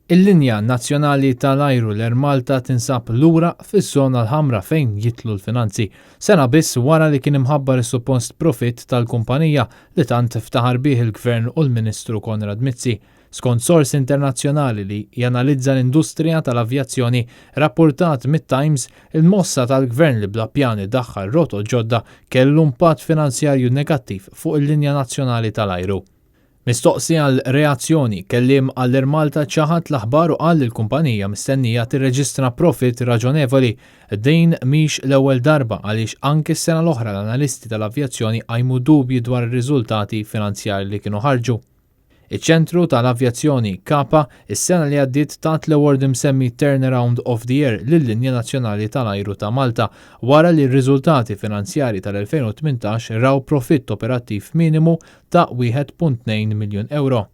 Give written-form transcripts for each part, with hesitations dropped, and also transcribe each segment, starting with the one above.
Il-linja nazzjonali tal-ajru l-Air Malta tinsab lura fiż-żona l-ħamra fejn jidħlu l-finanzi, sena biss wara li kien imħabbar is-suppost profitt tal-kumpanija li tant ftaħar bih il-Gvern u l-Ministru Konrad Mizzi. Skont sors internazzjonali li janalizza l-industrija tal-avjazzjoni rappurtat mit-Times, il-mossa tal-Gvern li bla pjan idaħħal rotot ġodda kellu impatt finanzjarju negattiv fuq il-linja nazzjonali tal-ajru. Mistoqsi għal reazzjoni, kelliem għall-Air Malta ċaħad l-aħbar u qal li l-kumpanija mistennija tirreġistra profitt raġonevoli. Din mhix l-ewwel darba għaliex anki s-sena l-oħra l-analisti tal-avjazzjoni qajmu dubji dwar ir-riżultati finanzjarji li kienu ħarġu. Iċ-Ċentru tal-Avjazzjoni, CAPA, is-sena li għaddiet tat l-award imsemmi Turnaround of the Year lil-Linja Nazzjonali tal-Ajru ta' Malta wara li r-riżultati finanzjarji tal-2018 raw profitt operattiv minimu ta' 1.2 miljun ewro.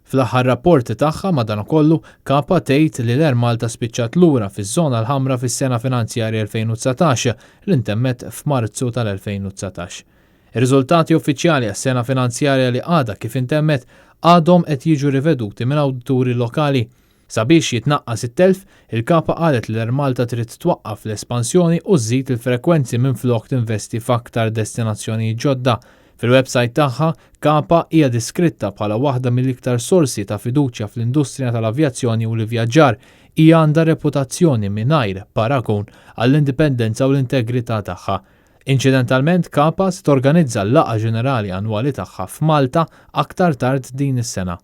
Fl-aħħar rapport tagħha, madankollu, CAPA tgħid li l-Air Malta spiċċat lura fiż-żona l-ħamra fis-sena finanzjarja 2019 li ntemmet f'Marzu tal-2019. Ir-riżultati uffiċjali għas-sena finanzjarja li għadha kif intemmet għadhom qed jiġu riveduti minn awdituri lokali. Sabiex jitnaqqas it-telf, il-CAPA qalet li l-Air Malta trid twaqqaf l-espansjoni u żżid il-frekwenzi minflok tinvesti f'aktar destinazzjonijiet ġodda. Fil-websajt tagħha, CAPA hija deskritta bħala waħda mill-iktar sorsi ta' fiduċja fl-industrija tal-avjazzjoni u l-ivvjaġġar. Hija għandha reputazzjoni mingħajr paragun għall-indipendenza u l-integrità tagħha. Inċidentalment, CAPA se torganizza l-laqgħa ġenerali annwali tagħha f'Malta aktar tard din is-sena.